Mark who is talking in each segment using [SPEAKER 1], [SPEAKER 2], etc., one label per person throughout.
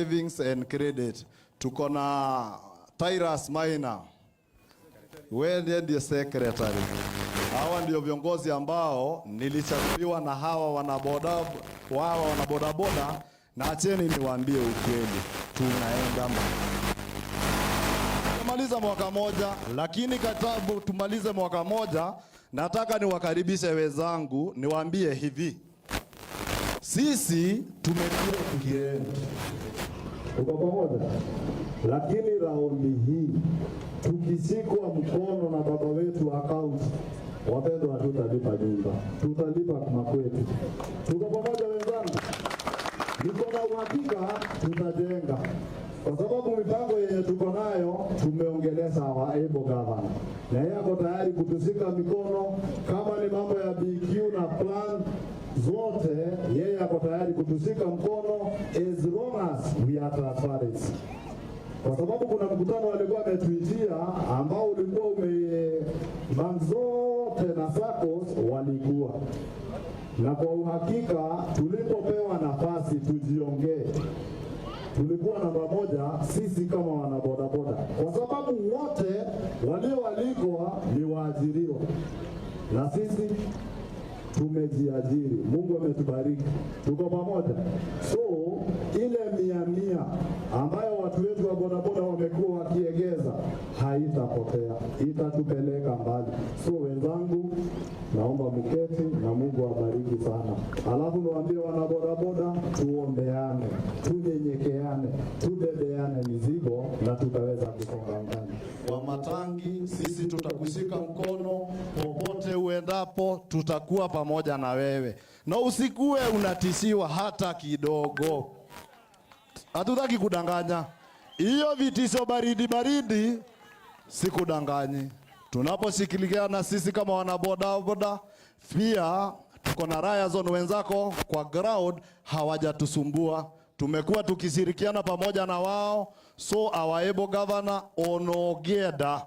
[SPEAKER 1] Savings and Credit. Tuko na Tyrus Maina, wewe ndiye secretary. Hawa ndio viongozi ambao nilichaguliwa na hawa wanaboda, hawa wanabodaboda, na acheni niwaambie ukweli, tunaenda mbali. Tumaliza mwaka moja, lakini katabu tumalize mwaka moja, nataka niwakaribishe wenzangu, niwaambie hivi, sisi tumekuwa tukienda, tuko pamoja, lakini raundi hii tukishikwa mkono na baba wetu wa kaunti, wapendwa, hatutalipa nyumba, tutalipa makwetu. Tuko pamoja wenzangu, niko na uhakika tutajenga, kwa sababu mipango yenye tuko nayo tumeongeleza our able governor, na yeye ako tayari kutushika mikono kama ni mambo ya BQ na plan zote, yeye ako tayari kutushika mkono as long as we are transparent, kwa sababu kuna mkutano alikuwa ametuitia ambao ulikuwa ume bank zote na SACCOS walikuwa na, kwa uhakika tulipopewa nafasi tujiongee, tulikuwa namba moja sisi kama wanabodaboda, kwa sababu wote walioalikwa ni waajiriwa na sisi tumejiajiri. Mungu ametubariki, tuko pamoja. So ile 100 ambayo watu wetu wa bodaboda wamekuwa wakiegeza haitapotea, itatupeleka mbali. So wenzangu, naomba mketi na Mungu awabariki sana. Alafu niwaambie wanabodaboda, tuombeane, tunyenyekeane, tubebeane mizigo na tutaweza kusonga mbele. Wamatangi, sisi tutakushika mkono popote uendapo, tutakuwa pamoja na wewe, na usikuwe unatishiwa hata kidogo. Hatutaki kudanganya, hiyo vitisho baridi baridi, sikudanganyi. Tunaposhikiliana sisi kama wanabodaboda, pia tuko na liaison wenzako kwa ground, hawajatusumbua tumekuwa tukishirikiana pamoja na wao. So our able governor onogenda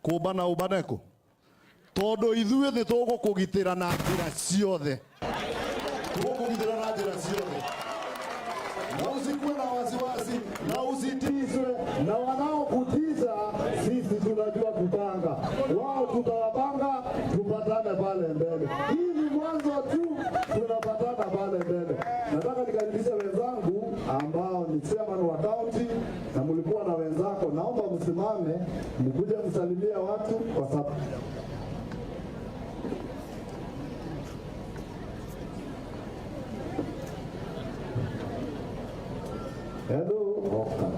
[SPEAKER 1] kubana ubaneko tondu ithuĩ nĩ tũgũkũgitĩra na njĩra ciothe, tũgũkũgitĩra na njĩra ciothe, na usikuwe na wasiwasi na usitishwe na wanaokutisha. Sisi tunajua kupanga, wao tutawapanga, tupatane pale mbele. Hii ni mwanzo tu, tunapatana pale mbele. Nataka nikaribishe wenzangu ambao ni chairman wa county na mlikuwa na wenzako, naomba msimame mkuje msalimie watu kwa sababu Hello. Okay.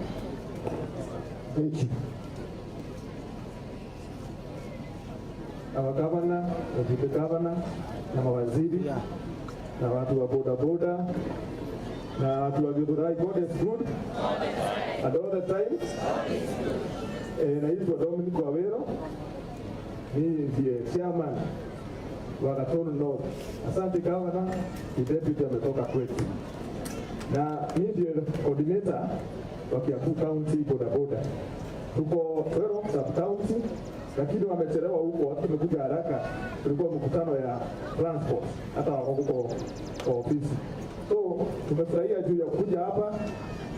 [SPEAKER 2] Thank you. Our governor, deputy governor na mawaziri na watu wa boda boda na watu wa Githurai. God is good and all the time. Naitwa Dominic Wawero, mimi ndiye chairman wa Gatundu North. Asante governor, ni deputy ametoka kwetu, na mimi ndiye coordinator wa Kiambu County boda boda. Tuko 12 sub county, lakini wamechelewa huko, watu tumekuja haraka. Tulikuwa mkutano ya transport, hata wako huko kwa ofisi. So tumefurahia juu ya kuja hapa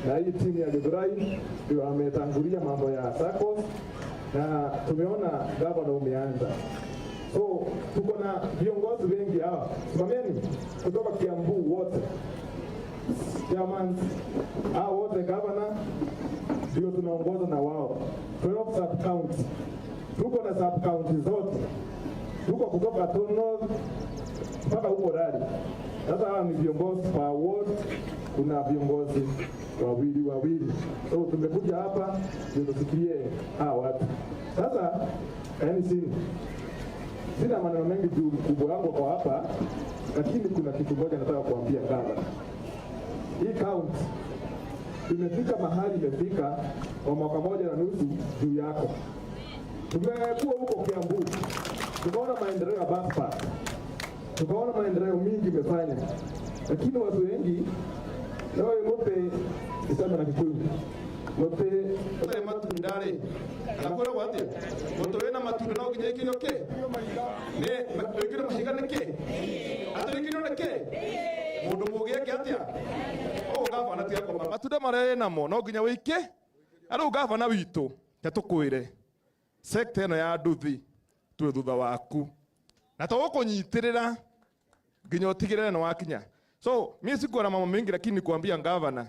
[SPEAKER 2] na hii timu ya Githurai ndio ametangulia mambo ya SACCOS na tumeona gavana umeanza. So tuko na viongozi wengi hawa, simamieni kutoka Kiambu wote, chairman hao wote, gavana ndio tunaongoza na wao 12 sub county, tuko na sub county zote, tuko kutoka Gatundu North mpaka huko Rari. Sasa hawa ni viongozi kwa ward, kuna viongozi wawili wawili. So tumekuja hapa ndio tusikie hawa watu. Sasa yaani sina maneno mengi juu mkubwa wangu kwa hapa, lakini kuna kitu moja nataka kuambia gavana. Hii county imefika mahali imefika kwa mwaka moja na nusu juu yako. Tumekuwa huko Kiambu, tukaona maendeleo ya bus park, tukaona maendeleo mingi imefanya, lakini watu wengi leo ngope isema na Kikuyu ngope
[SPEAKER 3] Ũtarĩ matunda rĩ, kana kwĩragwo atĩa mũtĩ wĩna matunda no nginya ĩkinyio kĩ nĩ ĩkĩrio mahiga nĩ kĩ atĩ ĩkinyio nĩ kĩ mũndũ mũgĩ eke atĩa ũguo. Gavana, tiga koma matunda maria namo no nginya wike na riu gavana witũ te tukwire sector ĩno ya nduthi twĩ thutha waku na tũgũkũnyitĩrĩra nginya ũtigĩrĩre nĩ wakinya. So mimi sikuwa na mambo mengi, lakini kuambia gavana,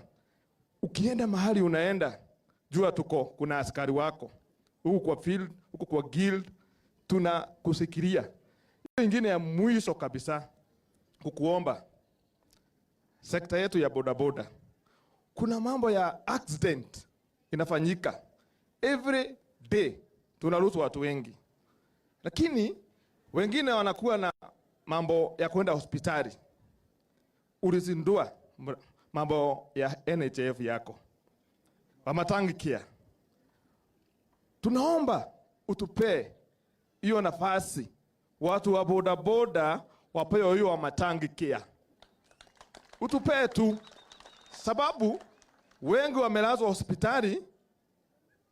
[SPEAKER 3] ukienda mahali unaenda, jua tuko kuna askari wako huku kwa field, huku kwa guild, tunakusikiria. Hiyo ingine ya mwisho kabisa kukuomba, sekta yetu ya bodaboda, kuna mambo ya accident inafanyika every day, tunaruhusu watu wengi, lakini wengine wanakuwa na mambo ya kwenda hospitali. Ulizindua mambo ya NHIF yako Wamatangi Care, tunaomba utupee hiyo nafasi, watu wa bodaboda wapewe hiyo Wamatangi Care, utupee tu, sababu wengi wamelazwa hospitali.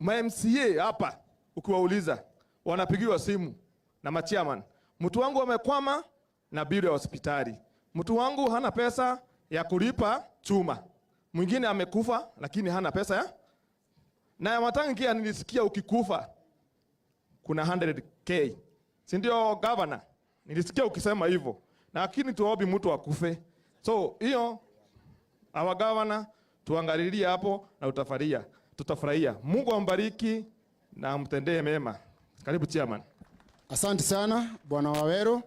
[SPEAKER 3] Ma MCA hapa ukiwauliza, wanapigiwa simu na machairman, mtu wangu amekwama na bili ya hospitali, mtu wangu hana pesa ya kulipa chuma, mwingine amekufa lakini hana pesa ya na ya Matangi Care. Nilisikia ukikufa kuna 100K, si ndio governor? Nilisikia ukisema hivyo, lakini tuombi mtu akufe. So hiyo our governor tuangalilie hapo na utafurahia, tutafurahia. Mungu ambariki na amtendee mema. Karibu, chairman.
[SPEAKER 4] Asante sana, Bwana Wawero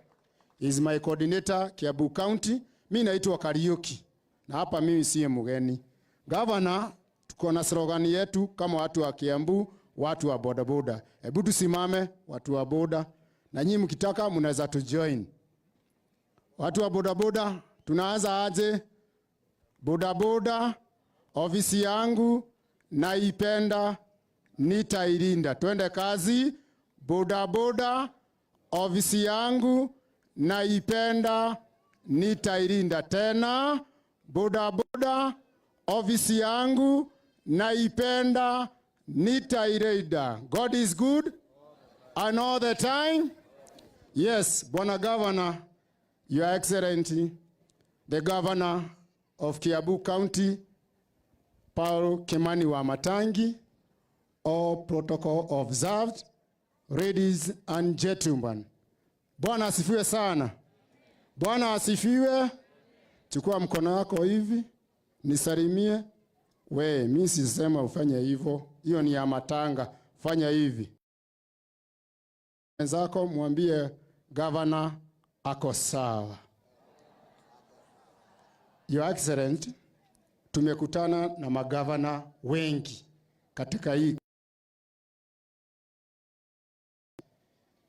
[SPEAKER 4] is my coordinator, Kiambu County. Mi naitwa Kariuki na hapa mimi siye mgeni. Governor, tuko na slogan yetu kama watu wa Kiambu, watu wa bodaboda. Hebu tusimame watu wa boda, na nyinyi mkitaka mnaweza tujoin. Watu wa bodaboda, tunaanza aje? Bodaboda, ofisi yangu naipenda, nitailinda. Twende kazi. Bodaboda, ofisi yangu naipenda, nitailinda. Tena, bodaboda, ofisi yangu naipenda, nitailinda. God is good and all the time. Yes, Bwana Governor, Your Excellency, the Governor of Kiambu County, Paul Kimani Wamatangi, all protocol observed, ladies and gentlemen. Bwana asifiwe sana. Bwana asifiwe. Chukua mkono wako hivi, nisalimie. We, mimi sisema ufanye hivyo, hiyo ni ya matanga. Fanya hivi. Wenzako mwambie governor ako sawa. Your Excellency, tumekutana na magavana wengi katika hii.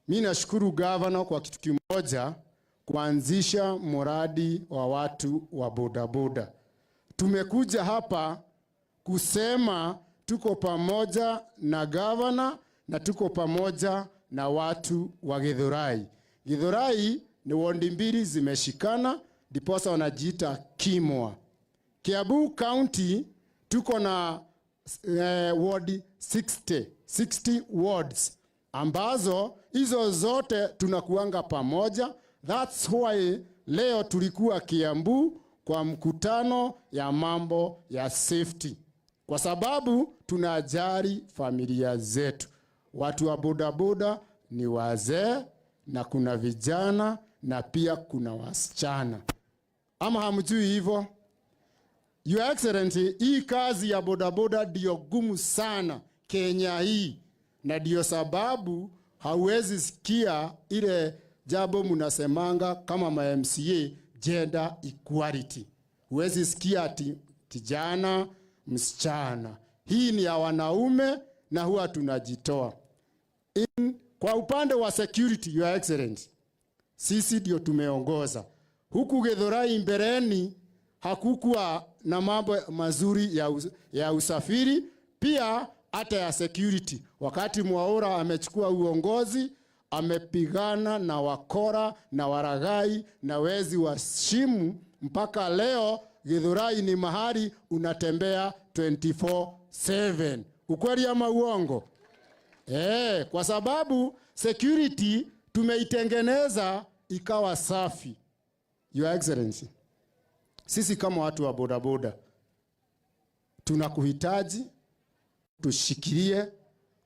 [SPEAKER 4] Mi nashukuru gavana kwa kitu kimoja, kuanzisha mradi wa watu wa bodaboda. Tumekuja hapa kusema tuko pamoja na gavana na tuko pamoja na watu wa Githurai. Githurai ni wodi mbili zimeshikana, ndiposa wanajiita Kimwa. Kiambu County tuko na ward 60, 60 wards ambazo hizo zote tunakuanga pamoja. That's why leo tulikuwa Kiambu kwa mkutano ya mambo ya safety, kwa sababu tunajali familia zetu. Watu wa bodaboda ni wazee na kuna vijana na pia kuna wasichana, ama hamjui hivyo? Your Excellency, hii kazi ya bodaboda ndio gumu sana Kenya hii, na ndio sababu hauwezi sikia ile jambo mnasemanga kama ma MCA, gender equality. Huwezi sikia ati kijana msichana. Hii ni ya wanaume na huwa tunajitoa. Kwa upande wa security, Your Excellency, sisi ndio tumeongoza. Huku Githurai mbeleni hakukuwa na mambo mazuri ya usafiri, pia hata ya security. Wakati Mwaura amechukua uongozi, amepigana na wakora na waraghai na wezi wa simu, mpaka leo Githurai ni mahali unatembea 24/7. Ukweli ama uongo? Kwa sababu security tumeitengeneza ikawa safi. Your Excellency, sisi kama watu wa bodaboda Tunakuhitaji, tushikilie,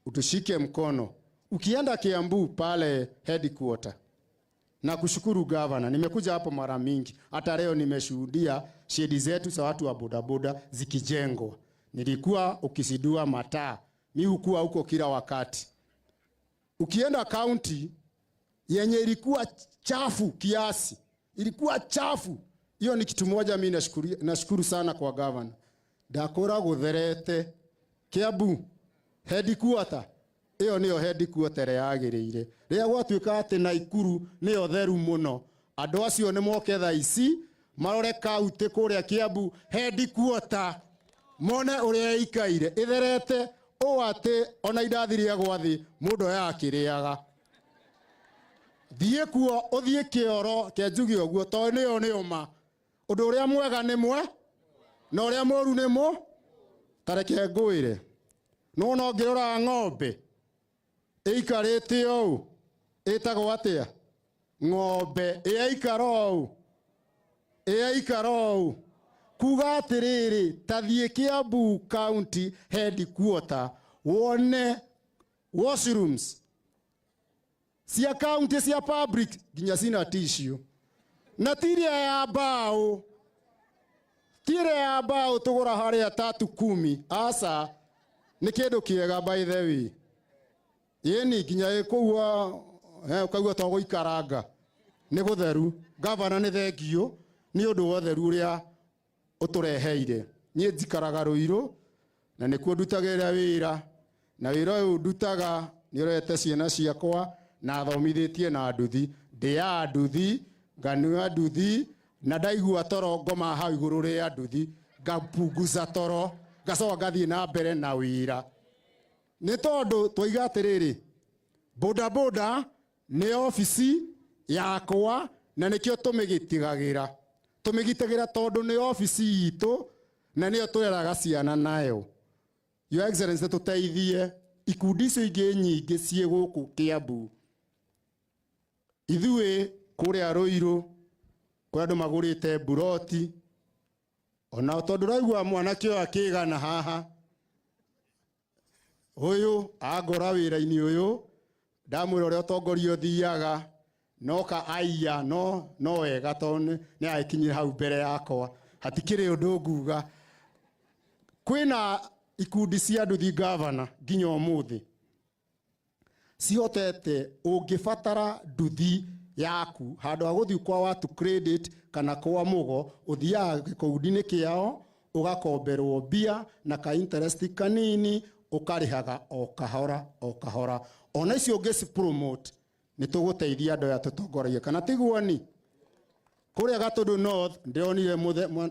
[SPEAKER 4] utushike mkono. Ukienda Kiambu pale headquarter, na kushukuru gavana, nimekuja hapo mara mingi, hata leo nimeshuhudia shedi zetu za watu wa bodaboda zikijengwa. Nilikuwa ukizindua mataa, mi hukuwa huko kila wakati. Ukienda county yenye ilikuwa chafu kiasi, ilikuwa chafu. Hiyo ni kitu moja mimi nashukuru sana kwa gavana. Ndakora gutherete Kiambu headquarter iyo niyo headquarter ĩrĩa yagĩrĩire. Rĩrĩa gwatuĩka atĩ Naikuru nĩyo theru mũno, andũ acio nĩ moke thaa ici marore kaunti kũrĩa Kiambu headquarter, mone ũrĩa ĩikaire ĩtherete ũũ atĩ ona indathi rĩagwa thĩ mũndũ oyaga akĩrĩaga. Thiĩ kuo ũthiĩ kĩoro ke njuge ũguo tondũ nĩyo nĩyo ma. Ũndũ ũrĩa mwega nĩ mwe na ũrĩa mũũru nĩ mũ. Ta reke ngwĩre, no no ngĩrora ng'ombe ĩikarĩte ũũ ĩtagwo atĩa? Ng'ombe ĩyaikara ũũ, ĩyaikara ũũ. Kuga atĩrĩrĩ, ta thiĩ Kiambu County headquarter wone washrooms cia county cia public nginya cina tissue na tiria ya mbao, tiria ya mbao tugura haria tatu kumi. Aca nĩ kĩndũ kĩega by the way. Ĩni nginya ĩkũu ũkaigua to gũikaranga nĩ gũtheru. Gavana nĩ thengiũ nĩ ũndũ wa ũtheru ũrĩa ũtũreheire. Niĩ njikaraga Ruiru na nĩkuo ndutagĩra wĩra, na wĩra ũyũ ndutaga nĩ ũrete ciana ciakwa na thomithĩtie na nduthi. Ndĩaga nduthi, nganyua nduthi, na ndaigua toro ngoma hau igũrũ rĩa nduthi, ngapunguza toro, ngacoka ngathiĩ na mbere na wĩra. Nĩ tondũ twaiga atĩrĩrĩ, bodaboda nĩ obici yakwa na nĩkĩo tũmĩgitagĩra. Tũmĩgitagĩra tondũ nĩ obici itũ na nĩyo tũreraga ciana nayo. Your Excellency, tũteithie ikundi icio ingĩ nyingĩ ciĩ gũkũ Kiambu. Ithuĩ kũrĩa Ruiru kũrĩa andũ magũrĩte mburoti, ona tondũ ũraigua mwanake ũyũ akĩgana haha, ũyũ angora wĩra-inĩ ũyũ, ndamwĩra ũrĩa ũtongoria ũthiaga, noka aiya, no wega tondũ nĩ agĩkinyire hau mbere yakwa, hatikĩrĩ ũndũ nguga. Kwĩna ikundi cia nduthi gavana nginya ũmũthĩ cihotete, ũngĩbatara nduthi yaku handũ ha gũthiĩ kwa watu credit kana kwa mũgo, ũthiaga gĩkundi-inĩ kĩao ũgakomberwo mbia na ka interest kanini, ũkarĩhaga o kahora o kahora. Ona icio ũngĩci promote nĩ tũgũteithia andũ aya tũtongoragia, kana tiguo ni? Kũrĩa Gatũndũ North ndĩronire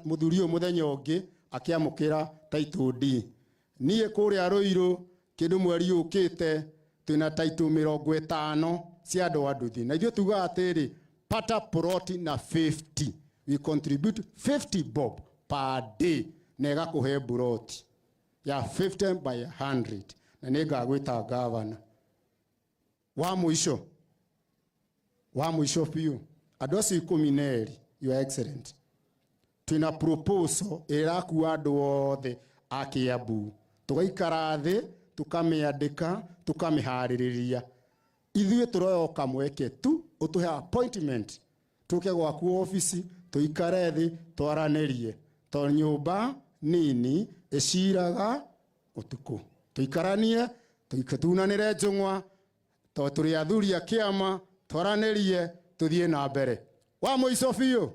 [SPEAKER 4] mũthuri ũyũ mũthenya ũngĩ akĩamũkĩra title deed. Niĩ kũrĩa Ruiru kĩndũ mweri ũkĩte twĩna title 50 cia andũ a nduthi, na ithuĩ tugaga atĩrĩ, pata ploti na 50, we contribute 50 bob per day na ĩgakũhe mburoti ya 50 by 100, na nĩ ngagwĩta gavana. Wa mũico, wa mũico biũ, andũ acio 12, Your Excellency, twĩna proposal ĩrĩa ĩrakua andũ othe a Kiambu, tũgaikara thĩ tũkamĩandĩka tũkamĩharĩrĩria. Ithuĩ tũroya o kamweke tu ũtũhe appointment tũke gwaku obici tũikare thĩ twaranĩrie, tondũ nyũmba nini ĩciraga ũtukũ. Tũikaranie, tunanĩre njũng'wa, tondũ tũrĩ athuri a kĩama, twaranĩrie tũthiĩ na mbere. Wa mũico biũ,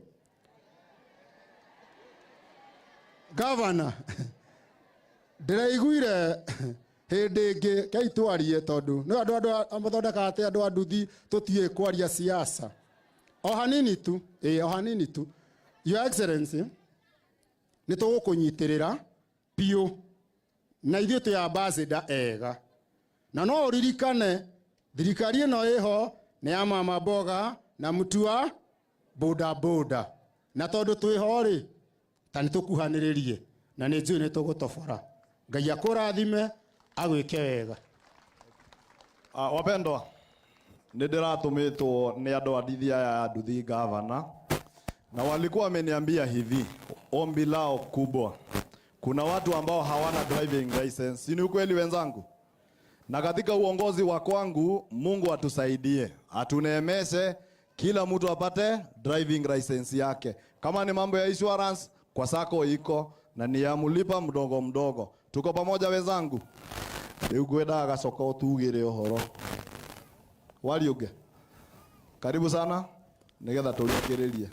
[SPEAKER 4] gavana, ndĩraiguire hĩndĩ ĩngĩ kei twarie, tondũ nĩ andũ mathondekaga atĩ andũ a nduthi tũtiũĩ kwaria siasa. O hanini tu, ĩĩ, o hanini tu. Your Excellency, nĩ tũgũkũnyitĩrĩra biũ, na ithuĩ twĩ ambassador ega. Na no ũririkane thirikari ĩno ĩho nĩ ya mama mboga na mtu wa boda boda, na tondũ twĩho rĩ, ta nĩ tũkuhanĩrĩrie na nĩ njũĩ nĩ tũgũtobora. Ngai akũrathime, agwĩke wega.
[SPEAKER 1] Wapendwa, nĩ ndĩratũmĩtwo nĩ andũ a ndithi aya ya nduthi gavana, na walikuwa wameniambia hivi, ombi lao kubwa Kuna watu ambao hawana driving license. Si ni ukweli wenzangu? Na katika uongozi wa kwangu, Mungu atusaidie, atuneemeshe, kila mtu apate driving license yake. Kama ni mambo ya insurance, kwa sako iko na ni ya mlipa mdogo mdogo. Tuko pamoja wenzangu? Riu ngwendaga gacoka utugire uhoro Wariũnge, karibu sana nigetha tũrĩkĩrĩrie.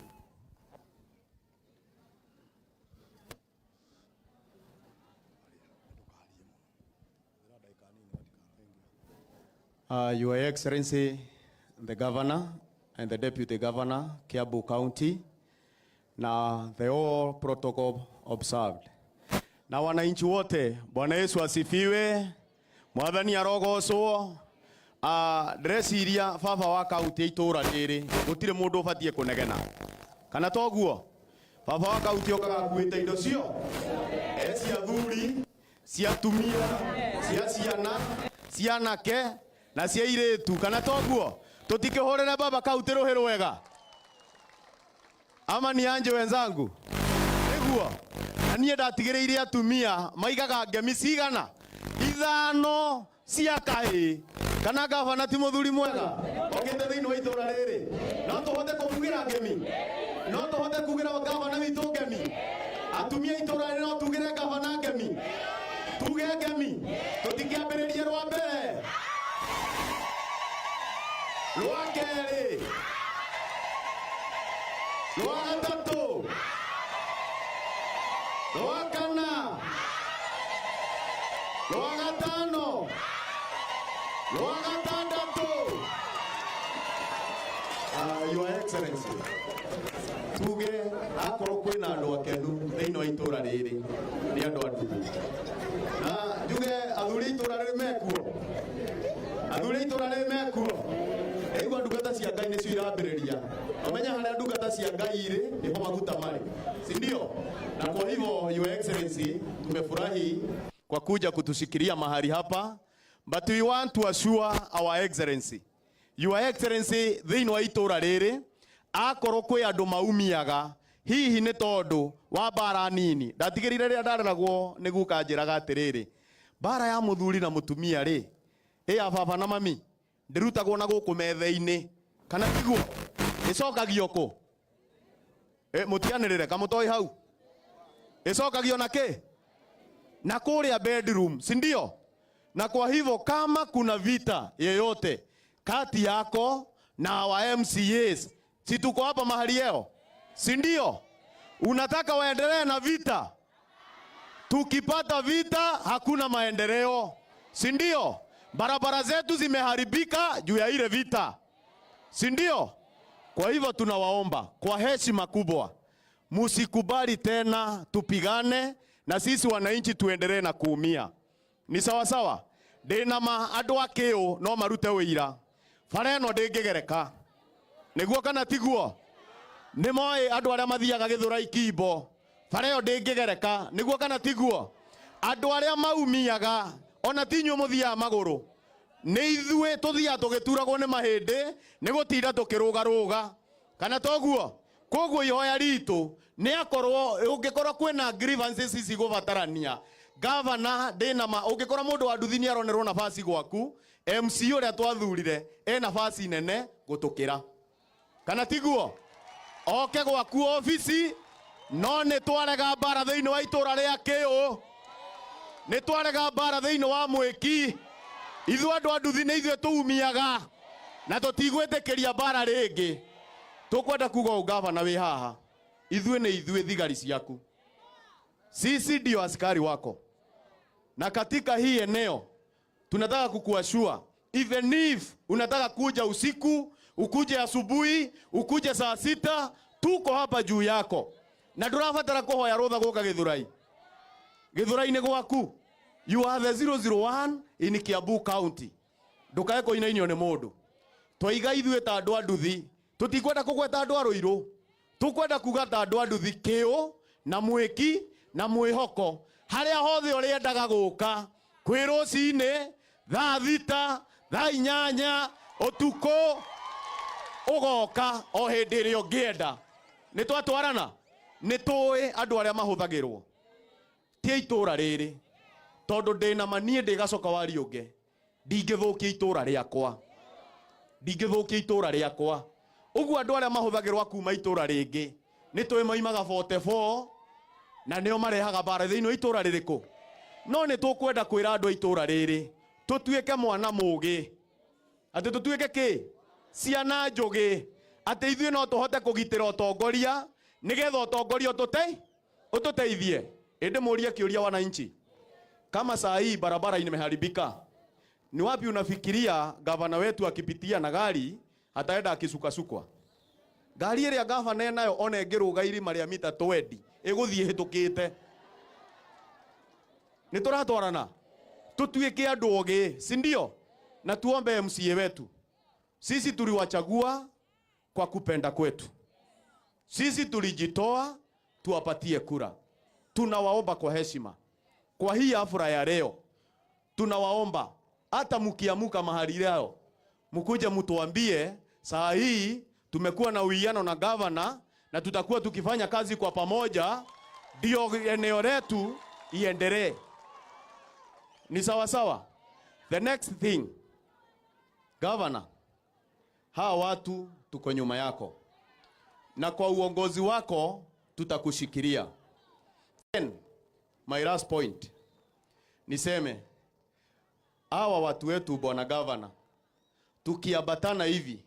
[SPEAKER 5] Your Excellency, the Governor and the Deputy Governor, Kiambu County, na the all protocol observed. Na wananchi wote, Bwana Yesu asifiwe. Mwathani arogocwo. Ndĩreciria baba wa kaunti itũra rĩrĩ gũtirĩ mũndũ ũbatiĩ kũnegena, kana toguo? Baba wa kaunti okaga akuĩte indo cio e cia thuri, cia atumia, cia ciana, cia anake na cia irĩtu, kana toguo? Tũtikĩhũrĩre baba kaunti rũhĩ rwega ama ni anje wenzangu? Nĩguo. Na niĩ ndatigĩrĩire atumia maigaga ngemi cigana? 5 cia kahĩĩ. Kana gavana ti mũthuri mwega okĩte thĩinĩ wa itũra rĩrĩ, no tũhote kũmugĩra ngemi, no tũhote kugĩra gavana witũ ngemi. Atumia itũra rĩrĩ no tugĩre gavana ngemi, tuge ngemi, tũtikĩambĩrĩrie rwa mbere, rwa kerĩ, rwa gatatũ, rwa kana, rwa gatano, rwa gatandatũ. Your Excellency, tuge akorwo kwĩna andũ akenu thĩinĩ wa itũra rĩrĩ nĩ andũ a nduthi. Na njuge athuri a itũra rĩrĩ mekuo, athuri a itũra rĩrĩ mekuo. Igua ndungata cia Ngai nĩcio irambĩrĩria. Ũmenye harĩa ndungata cia Ngai irĩ nĩho maguta marĩ, si ndio? Na kwa hivyo Your Excellency, tumefurahi kwa kuja kutushikilia mahali hapa, but we want to assure our Excellency, Your Excellency, thĩinĩ wa itũra rĩrĩ akorwo kwĩ andũ maumiaga hihi nĩ tondũ wa mbara nini. Ndatigĩrĩire rĩrĩa ndareragwo nĩ guka njĩraga atĩrĩrĩ, mbara ya mũthuri na mũtumia rĩ, ĩ ya baba na mami ndĩrutagwo na gũkũ metha-inĩ, kana tiguo? Ĩcokagio kũ? Mũtianĩrĩre kamũtoi hau. Ĩcokagio na kĩ? Na kũrĩa bedroom, si ndio? Na kwa hivyo kama kuna vita yeyote kati yako na wa MCAs, si tuko hapa mahali yeo, si ndio? Unataka waendelee na vita? Tukipata vita hakuna maendeleo, si ndio? Barabara zetu zimeharibika juu ya ile vita, si ndio? Kwa hivyo tunawaomba kwa heshima kubwa, musikubali tena tupigane na sisi wananchi tuendelee na kuumia. Ni sawa sawa? Ndina ma andũ a kĩũ no marute wĩira. Bara ĩno ndĩngĩgereka. Nĩguo kana tiguo? Nĩ moĩ andũ arĩa mathiaga Gĩthũrai Kimbo. Bara ĩyo ndĩngĩgereka. Nĩguo kana tiguo? Andũ arĩa maumiaga ona ti inyuĩ mũthiaga magũrũ. Nĩ ithuĩ tũthiaga tũgĩturagwo nĩ mahĩndĩ nĩ gũtinda tũkĩrũgarũga. Kana toguo? Koguo ihoya ritũ nĩ akorwo ũngĩkorwo kwĩna grievances ici gũbatarania, Governor ndĩna ma ũngĩkorwo mũndũ wa nduthi nĩ aronerwo nafasi gwaku, MC ũrĩa twathurire e nafasi nene gũtũkĩra. Kana tiguo? Oke gwaku ofici, no nĩ twarega mbara thĩinĩ wa itũra rĩa Kĩũ, nĩ twarega mbara thĩinĩ wa Mwĩki. Ithuĩ andũ a nduthi nĩ ithuĩ tũumiaga na tũtigwĩtĩkĩria mbara rĩngĩ. Tũkwenda kuga ũũ, gavana wĩ haha, ithuĩ nĩ ithuĩ thigari ciaku, sisi ndio askari wako, na katika hii eneo tunataka kukuashua, even if unataka kuja usiku, ukuje asubuhi, ukuje saa 6, tuko hapa juu yako. Na ndũrabatara kũhoya rũtha gũka Gĩthũrai. Gĩthũrai-inĩ gwaku. You are the 001 in Kiambu County. Ndũkae kũinainio nĩ mũndũ. Twaiga ithuĩ ta andũ a nduthi, tũtikwenda kũgweta andũ a Rũirũ. Tũkwenda kuga ta andũ a nduthi Kĩũ na Mwĩki na Mwĩhoko, harĩa hothe ũrĩendaga gũka, kwĩ rũcinĩ, thaa 6, thaa 8, ũtukũ, ũgoka o hĩndĩ ĩrĩa ũngĩenda. Nĩ twatwarana? Nĩ tũĩ andũ arĩa mahũthagĩrwo. Ti itũra rĩrĩ tondũ ndĩna ma niĩ ndĩgacoka wariũnge ndingĩthũkia itũra rĩakwa, ndingĩthũkia itũra rĩakwa. Ũguo andũ arĩa mahũthagĩrwo kuma itũra rĩngĩ nĩ tũĩ maimaga 44 na nĩo marehaga mbara thĩinĩ wa itũra rĩrĩkũ. No nĩ tũkwenda kwĩra andũ a itũra rĩrĩ tũtuĩke mwana mũgĩ, atĩ tũtuĩke kĩ ciana njũgĩ, atĩ ithuĩ no tũhote kũgitĩra ũtongoria nĩgetha ũtongoria ũtũteithie. Ĩndĩ mũrie kĩũria wananchi, kama saa hii barabara imeharibika, ni wapi unafikiria gavana wetu akipitia na gari ataenda akisukasukwa? Ngari ĩrĩa gavana enayo ona ĩngĩrũga irima rĩa mita 20 ĩgũthiĩ ĩhĩtũkĩte. Nĩ tũratwarana tutuĩke andũ ogĩ, si ndio? Na tuombe MCA wetu. Sisi tuliwachagua kwa kupenda kwetu, sisi tulijitoa tuwapatie kura. Tunawaomba kwa heshima, kwa hii hafla ya leo tunawaomba hata mkiamuka mahali leo mkuje mtuambie saa hii tumekuwa na uwiano na gavana na tutakuwa tukifanya kazi kwa pamoja, ndio eneo letu iendelee. Ni sawa sawa? The next thing, governor, hawa watu tuko nyuma yako na kwa uongozi wako tutakushikilia. Then, my last point, niseme hawa watu wetu, bwana governor, tukiambatana hivi,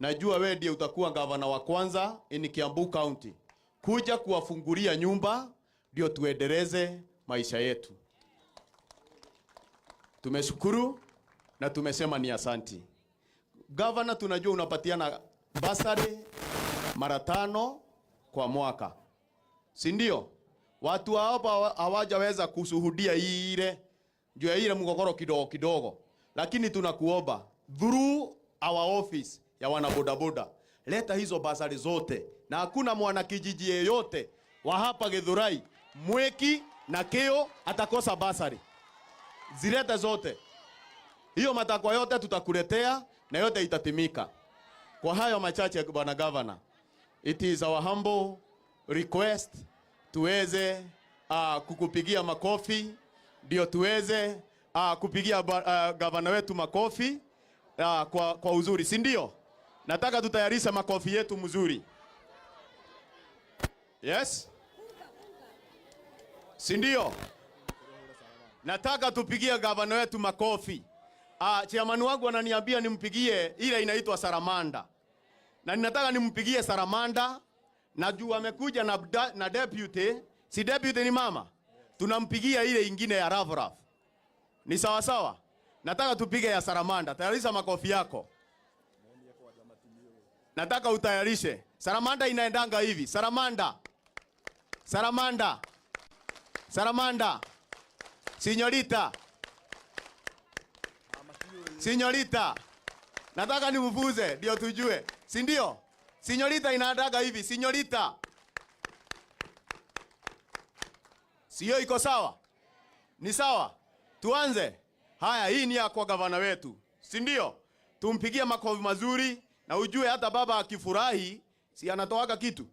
[SPEAKER 5] najua wewe ndiye utakuwa gavana wa kwanza in Kiambu County kuja kuwafungulia nyumba ndio tuendeleze maisha yetu. Tumeshukuru na tumesema ni asanti. Governor, tunajua unapatiana basari mara 5 kwa mwaka, si ndio? Watu hapa hawajaweza kushuhudia ile juu ya ile mgogoro kidogo kidogo, lakini tunakuomba through our office ya wana bodaboda, leta hizo basari zote, na hakuna mwana kijiji yeyote wa hapa Githurai Mwiki na Kio atakosa basari. Zilete zote, hiyo matakwa yote tutakuletea na yote itatimika. Kwa hayo machache, bwana governor, it is our humble request tuweze kukupigia makofi, ndio tuweze kupigia gavana wetu makofi kwa uzuri, si ndio? Nataka tutayarishe makofi yetu mzuri. Yes? Si ndio? Nataka tupigie gavana wetu makofi. Chairman wangu ananiambia nimpigie ile inaitwa Saramanda. Na ninataka nimpigie Saramanda. Najua amekuja na deputy. Si deputy ni mama? Tunampigia ile ingine ya Ravraf. Ni sawa sawa? Nataka tupige ya Saramanda. Tayarisha makofi yako. Nataka utayarishe. Saramanda inaendanga hivi. Saramanda. Saramanda. Saramanda. Signorita. Signorita. Nataka nimfuze ndio tujue. Si ndio? Signorita inaendaga hivi. Signorita. Sio iko sawa? Ni sawa? Tuanze. Haya, hii ni ya kwa gavana wetu. Si ndio? Tumpigie makofi mazuri na ujue hata baba akifurahi si anatoaga kitu.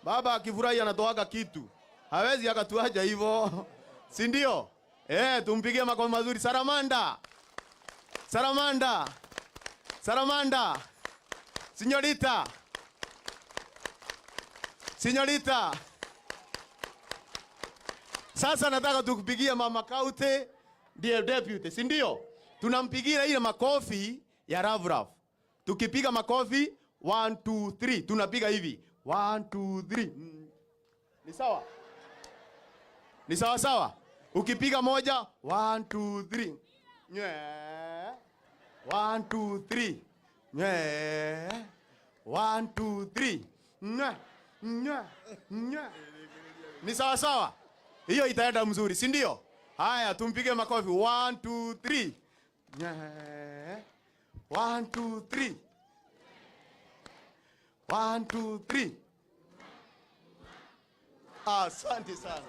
[SPEAKER 5] Baba akifurahi anatoaga kitu. Hawezi akatuacha hivyo. Si ndio? Tumpigie makofi mazuri. Saramanda. Saramanda. Saramanda. Signorita. Signorita. Sasa nataka tukupigie mama Kaute ndiye deputy, si ndio? Tunampigia ile makofi ya Ravraf. Tukipiga makofi 1 2 3, tunapiga hivi 1 2 3. Ni sawa? Ni sawa sawa? Ukipiga moja 1 2 3. Nye. 1 2 3. Nye. 1 2 3. Nye. Nye. Nye. Ni sawa sawa? Hiyo itaenda mzuri, si ndio? Haya, tumpige makofi 1 2 3. Nye. 1 2 3. 1 2 3. Asante sana.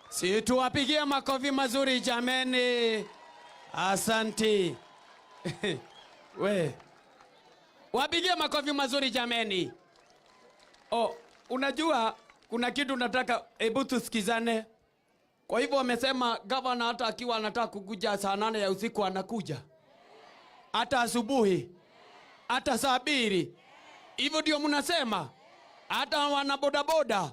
[SPEAKER 6] Si tuwapigie makofi mazuri jameni. Asante. We. Wapigie makofi mazuri jameni. Oh, unajua Kuna kitu nataka, hebu tusikizane. Kwa hivyo wamesema gavana hata akiwa anataka kukuja saa 8 ya usiku anakuja, hata asubuhi, hata saa 2. Hivyo ndio mnasema? Hata wana bodaboda.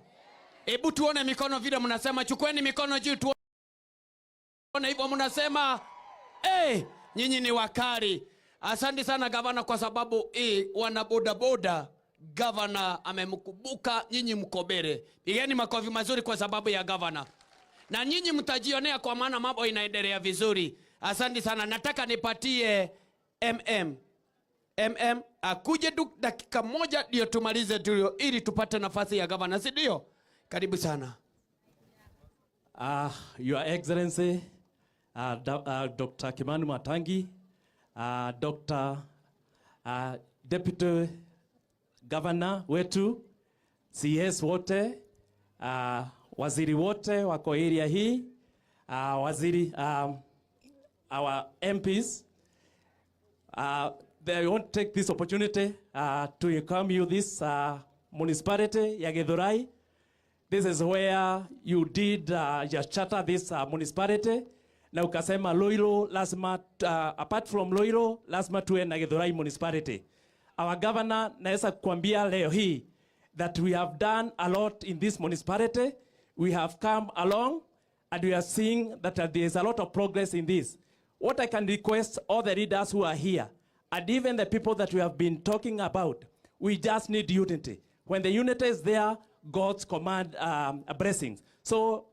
[SPEAKER 6] Hebu tuone mikono vile mnasema. Chukueni mikono juu tuone hivyo mnasema. Hey, nyinyi ni wakali. Asante sana gavana kwa sababu hii wana bodaboda gavana amemkumbuka nyinyi mkobere. Pigeni makofi mazuri kwa sababu ya gavana. Na nyinyi mtajionea kwa maana mambo inaendelea vizuri. Asante sana. Nataka nipatie MM. MM akuje tu dakika moja ndio tumalize tu ili tupate nafasi ya gavana, si ndio? Karibu sana.
[SPEAKER 7] Your Excellency, Dr. Kimani Matangi, Dr. Deputy Governor wetu, CS wote, waziri wote wako area hii, waziri, our MPs, they want to take this opportunity to welcome you this municipality ya Githurai. This is where you did just charter this municipality na ukasema Ruiru lazima, apart from Ruiru lazima tuwe na Githurai municipality. Our governor, naweza kuambia leo hii that we have done a lot in this municipality. We have come along and we are seeing that there is a lot of progress in this. What I can request all the leaders who are here and even the people that we have been talking about, we just need unity. When the unity is there, God's command blessings. So,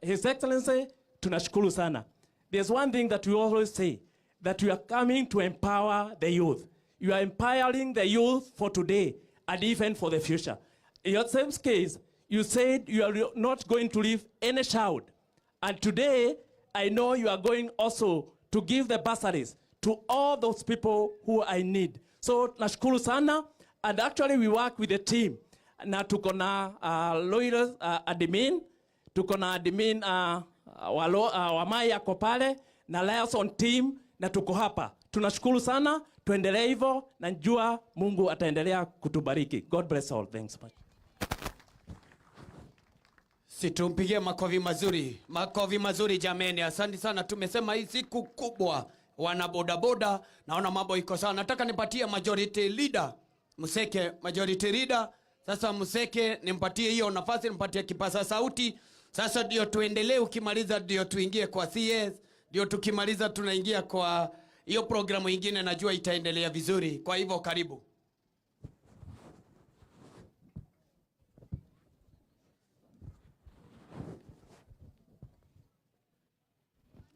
[SPEAKER 7] His Excellency, tunashukuru sana. There's one thing that we always say, that we are coming to empower the youth. You are empowering the youth for today and even for the future. In your same case, you said you are not going to leave any child. And today, I know you are going also to give the bursaries to all those people who I need. So, nashukuru sana. And actually, we work with a team. Na tuko na loyal admin, tuko na admin Wamai ako pale na liaison team na tuko hapa. Tunashukuru sana, tuendelee hivyo na njua Mungu ataendelea kutubariki. God bless all. Thanks much.
[SPEAKER 6] Situmpigie makofi mazuri, makofi mazuri jameni. Asante sana. Tumesema hii siku kubwa wana bodaboda, naona mambo iko sawa. Nataka nipatie majority leader Museke, majority leader. Sasa Museke nimpatie hiyo nafasi, nimpatie kipaza sauti. Sasa ndio tuendelee, ukimaliza ndio tuingie kwa CS, ndio tukimaliza tunaingia kwa hiyo programu ingine, najua itaendelea vizuri. Kwa hivyo karibu.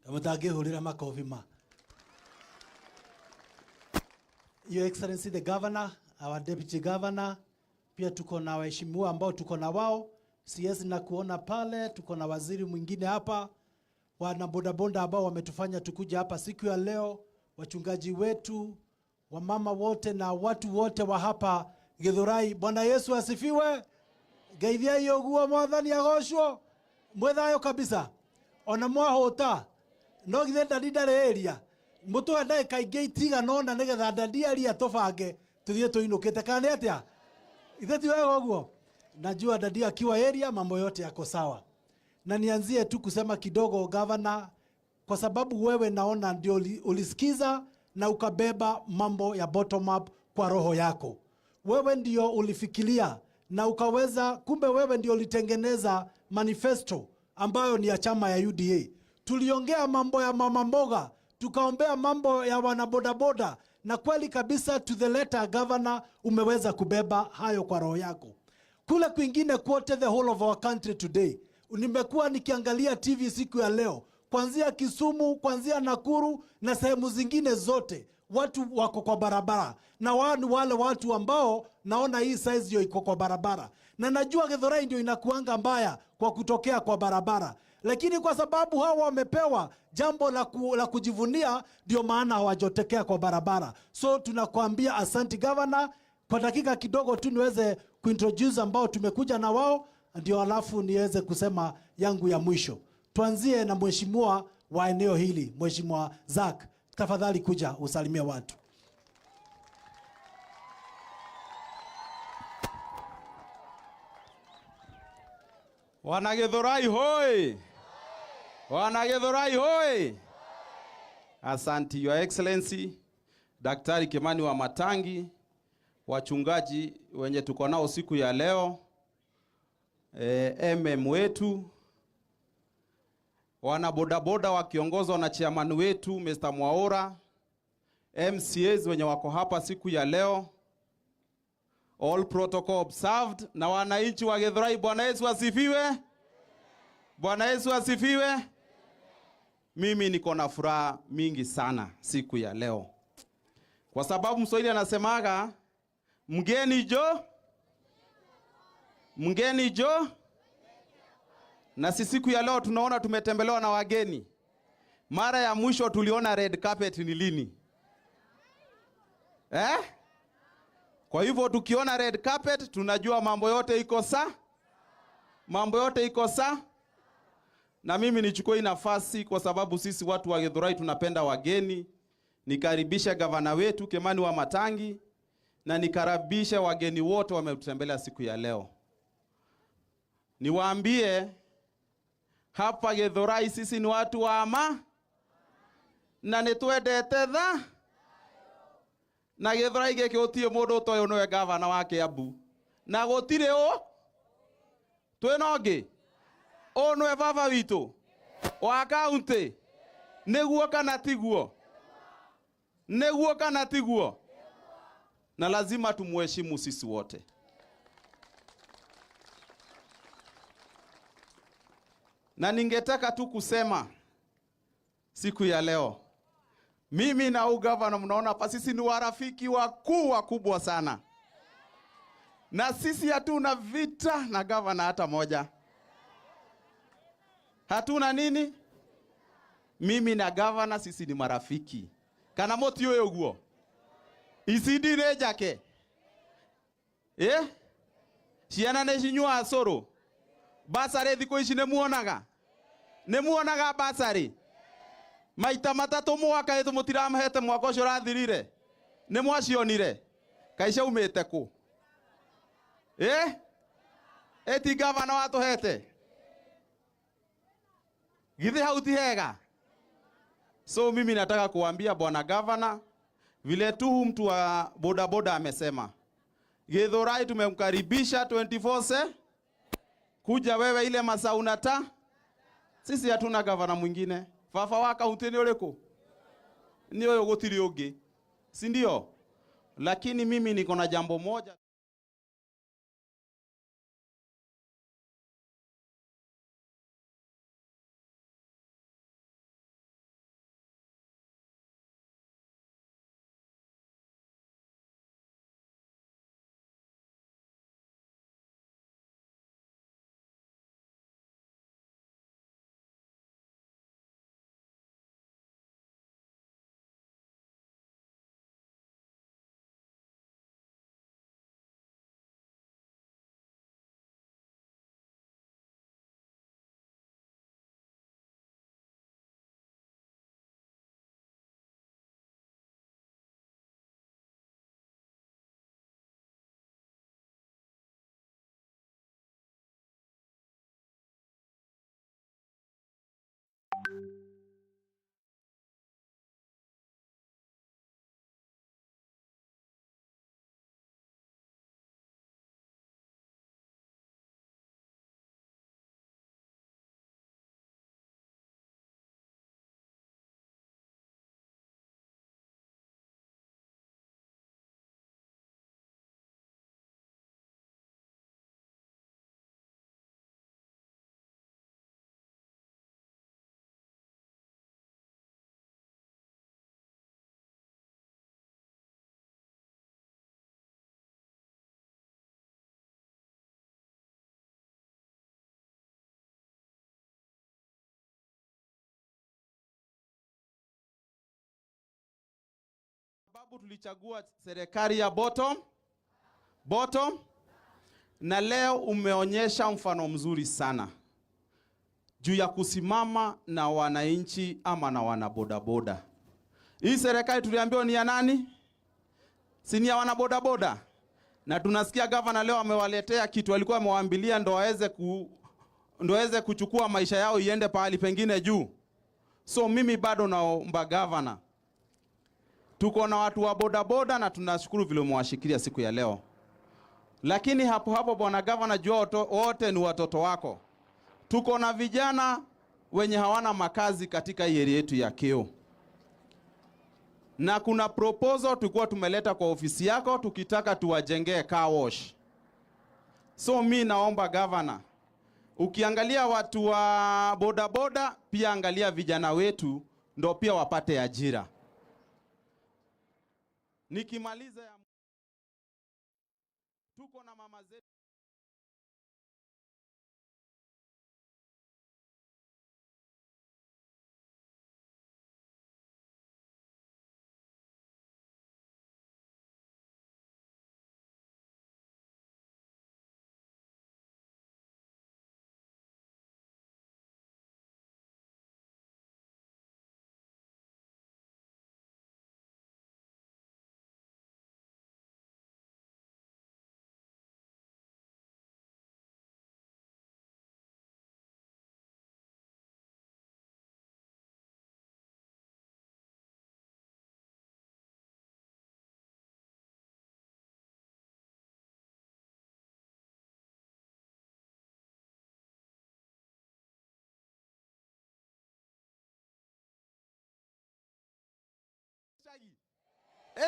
[SPEAKER 8] Mutangihurira makofi ma. Your Excellency the Governor, our Deputy Governor, pia tuko na waheshimiwa ambao tuko na wao, CS na kuona pale, tuko na waziri mwingine hapa, wana bodaboda ambao wametufanya tukuja hapa siku ya leo, wachungaji wetu, wamama wote na watu wote wa hapa Githurai. Bwana Yesu asifiwe. Geithia yoguo mwathani agocwo. Mwethayo kabisa. Ona mwahota no githe ndadi ndarĩ area mũtũhe ndagĩka ingĩ itigana ũna nĩgetha ndadi aria tũbange tũthiĩ tũinũkĩte, kana nĩ atĩa? Ithe ti wega ũguo? Najua dadi akiwa area mambo yote yako sawa. Na nianzie tu kusema kidogo governor, kwa sababu wewe naona ndio ulisikiza na ukabeba mambo ya bottom up kwa roho yako. Wewe ndio ulifikiria na ukaweza, kumbe wewe ndio ulitengeneza manifesto ambayo ni ya chama ya UDA. Tuliongea mambo ya mama mboga, tukaombea mambo ya wanabodaboda, na kweli kabisa to the letter governor umeweza kubeba hayo kwa roho yako. Kule kwingine kwote, the whole of our country today, nimekuwa nikiangalia TV siku ya leo, kuanzia Kisumu, kuanzia Nakuru na sehemu zingine zote, watu wako kwa barabara, na wao ni wale watu ambao naona hii size ndio iko kwa barabara, na najua Githurai ndio inakuanga mbaya kwa kutokea kwa barabara, lakini kwa sababu hawa wamepewa jambo la kujivunia, ndio maana hawajotekea kwa barabara. So tunakuambia asante governor. Kwa dakika kidogo tu niweze kuintroduce ambao tumekuja na wao, ndio alafu niweze kusema yangu ya mwisho. Tuanzie na mheshimiwa wa eneo hili, Mheshimiwa Zack. Tafadhali kuja usalimie watu.
[SPEAKER 9] Wanagithurai hoi! Wanagithurai hoi! Asante Your Excellency Daktari Kimani wa Matangi, wachungaji wenye tuko nao siku ya leo, MM wetu, wana bodaboda wakiongozwa na chairman wetu Mr. Mwaura, MCAs wenye wako hapa siku ya leo, all protocol observed, na wananchi wa Githurai, Bwana Yesu asifiwe. Bwana Yesu asifiwe. Mimi niko na furaha mingi sana siku ya leo, kwa sababu Mswahili anasemaga mgeni jo, mgeni jo. Na si siku ya leo tunaona tumetembelewa na wageni. Mara ya mwisho tuliona red carpet ni lini? Eh? Kwa hivyo tukiona red carpet tunajua mambo yote iko saa, mambo yote iko saa. Na mimi nichukue hii nafasi kwa sababu sisi watu wa Githurai tunapenda wageni, nikaribisha gavana wetu Kimani wa Matangi na nikaribisha wageni wote wametutembelea siku ya leo. Niwaambie hapa Githurai sisi ni watu wa ama na nitwendete tha na Githurai giki gutire mundu utoĩ niwe gavana wa Kiambu na gutire u twina ungi ũyũ nĩwe baba witũ wa kaunti, nĩguo kana tiguo? Nĩguo kana tiguo? Na lazima tumuheshimu sisi wote. Na ningetaka tu kusema siku ya leo, mimi na huyu gavana mnaona hapa, sisi ni warafiki wakuu wakubwa sana, na sisi hatuna vita na gavana hata moja. Hatuna nini? Mimi na gavana sisi ni marafiki. Kana moti oyo guo? Isindi ne jake? Eh? Ciana ne cinyuaga cũrũ? Basarĩ thikũ ici nĩ muonaga? Nĩ muonaga basarĩ? Maita matatũ mwaka ĩtũ mũtiramahete mwaka ũcio ũrathirire? Nĩ mwacionire? Kaĩ ciaumĩte kũ? Eh? Ĩti gavana watũhete? Githĩ hau ti hega? So mimi nataka kuambia bwana gavana, vile tu mtu wa bodaboda amesema, Githurai tumemkaribisha 24/7 kuja wewe ile masaa unata. Sisi hatuna gavana mwingine. Baba wa kaunti ni uriku? Ni uyu, gutiri ungi, si ndio? Lakini mimi niko na jambo moja. Sababu tulichagua serikali ya bottom, na leo umeonyesha mfano mzuri sana juu ya kusimama na wananchi ama na wanabodaboda. Hii serikali tuliambiwa ni ya nani? Si ni ya wanabodaboda? Na tunasikia gavana leo amewaletea kitu alikuwa amewaambilia ndio waweze kuchukua maisha yao iende pahali pengine juu. So mimi bado naomba governor, tuko na watu wa bodaboda na tunashukuru vile umewashikilia siku ya leo. Lakini hapo hapo bwana governor, jua wote ni watoto wako. Tuko na vijana wenye hawana makazi katika hii area yetu ya Kiu. Na kuna proposal tulikuwa tumeleta kwa ofisi yako tukitaka tuwajengee car wash. So mi naomba governor, ukiangalia watu wa bodaboda pia angalia vijana wetu ndo pia wapate ajira. Nikimaliza ya tuko na mama zetu.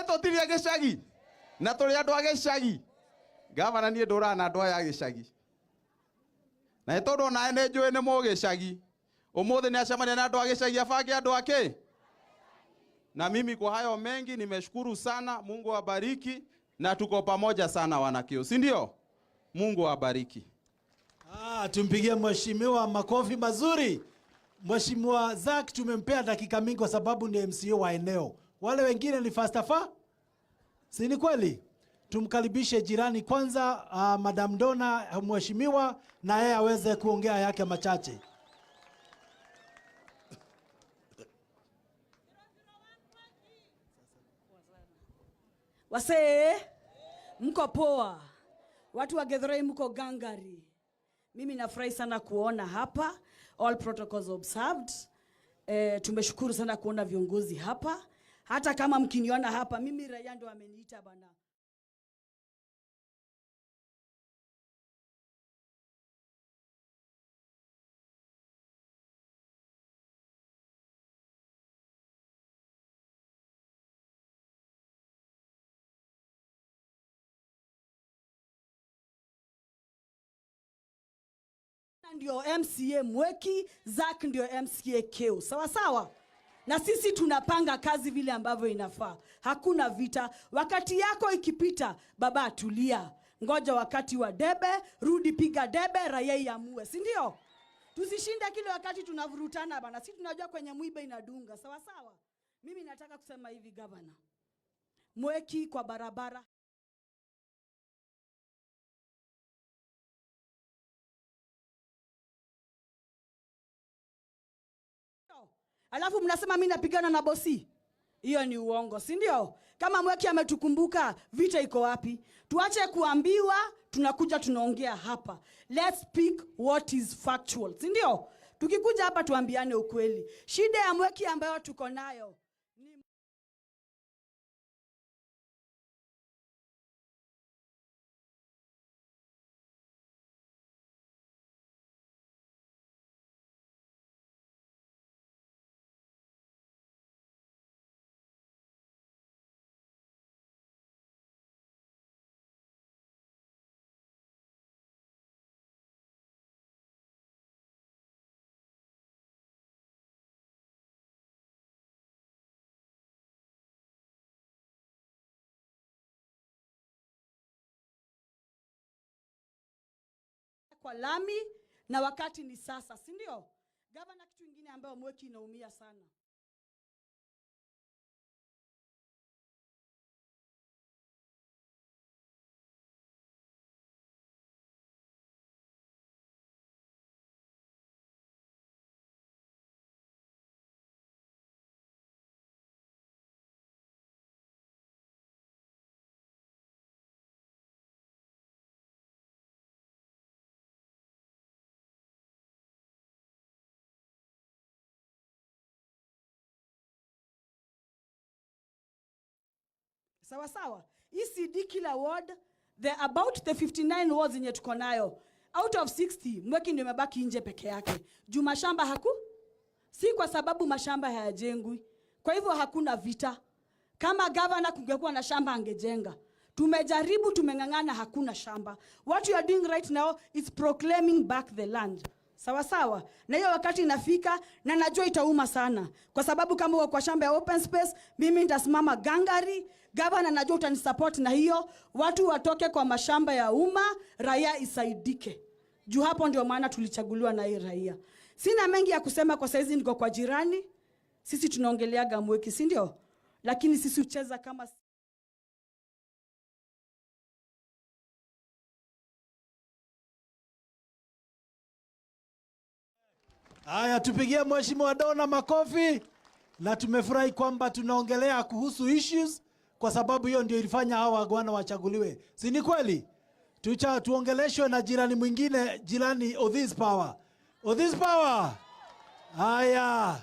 [SPEAKER 9] Tũtirĩ a gĩcagi na tũrĩ andũ a gĩcagi. Gavana niĩ ndũraga na andũ aya a gĩcagi, na nĩ tondũ onawe nĩ njũĩ nĩ mũgĩcagi. Ũmũthĩ nĩ acemania na andũ a gĩcagi abange andũ ake. Na mimi kwa hayo mengi nimeshukuru sana. Mungu awabariki na tuko pamoja sana wanakiu, si ndio? Mungu awabariki.
[SPEAKER 8] Tumpigie mheshimiwa makofi mazuri. Mheshimiwa Zack tumempea dakika mingi kwa sababu ni MCA wa eneo. Wale wengine ni fastafa? Si ni kweli? Tumkaribishe jirani kwanza, Madam Donna mheshimiwa, na yeye aweze kuongea yake machache.
[SPEAKER 10] Wasee, mko poa? Watu wa Githurai mko gangari. Mimi nafurahi sana kuona hapa, all protocols observed. Tumeshukuru sana kuona viongozi hapa. Hata kama mkiniona hapa, mimi raia ndo ameniita bana. Ndio MCA Mweki, Zack ndio MCA Keu. Sawa sawa? Na sisi tunapanga kazi vile ambavyo inafaa. Hakuna vita. Wakati yako ikipita, baba tulia. Ngoja wakati wa debe, rudi piga debe, raia iamue, si ndio? Tusishinde kile wakati tunavurutana bana. Sisi tunajua kwenye mwiba inadunga. Sawa sawa? Mimi nataka kusema hivi governor. Mweki kwa barabara. Alafu mnasema mimi napigana na bosi. Hiyo ni uongo, si ndio? Kama Mweki ametukumbuka, vita iko wapi? Tuache kuambiwa, tunakuja tunaongea hapa. Let's speak what is factual, si ndio? Tukikuja hapa tuambiane ukweli. Shida ya Mweki ambayo tuko nayo ni kwa lami na wakati ni sasa, si ndio? Gavana, kitu kingine ambayo Mweki inaumia sana. Sawa sawa. ECD kila ward, the about the 59 wards yenye tuko nayo, out of 60 Mweki ndio imebaki nje peke yake. Juu mashamba haku si kwa sababu mashamba hayajengwi. Kwa hivyo hakuna vita. Kama gavana kungekuwa na shamba angejenga. Tumejaribu, tumeng'ang'ana, hakuna shamba. What you are doing right now is proclaiming back the land. Sawa sawa. Na hiyo wakati inafika, na najua itauma sana, kwa sababu kama uko kwa shamba ya open space, mimi nitasimama gangari. Gavana, najua utanisupport na hiyo, watu watoke kwa mashamba ya umma, raia isaidike. Juu hapo ndio maana tulichaguliwa na hii raia. Sina mengi ya kusema kwa saizi, niko kwa jirani. Sisi tunaongeleaga Mweki, si ndio? Lakini sisi hucheza kama
[SPEAKER 8] Haya, tupigie Mheshimiwa Dona makofi. Na tumefurahi kwamba tunaongelea kuhusu issues, kwa sababu hiyo ndio ilifanya hawa wagwana wachaguliwe, si ni kweli? Tucha tuongeleshwe na jirani mwingine, jirani Odhis Power. Odhis Power. Haya.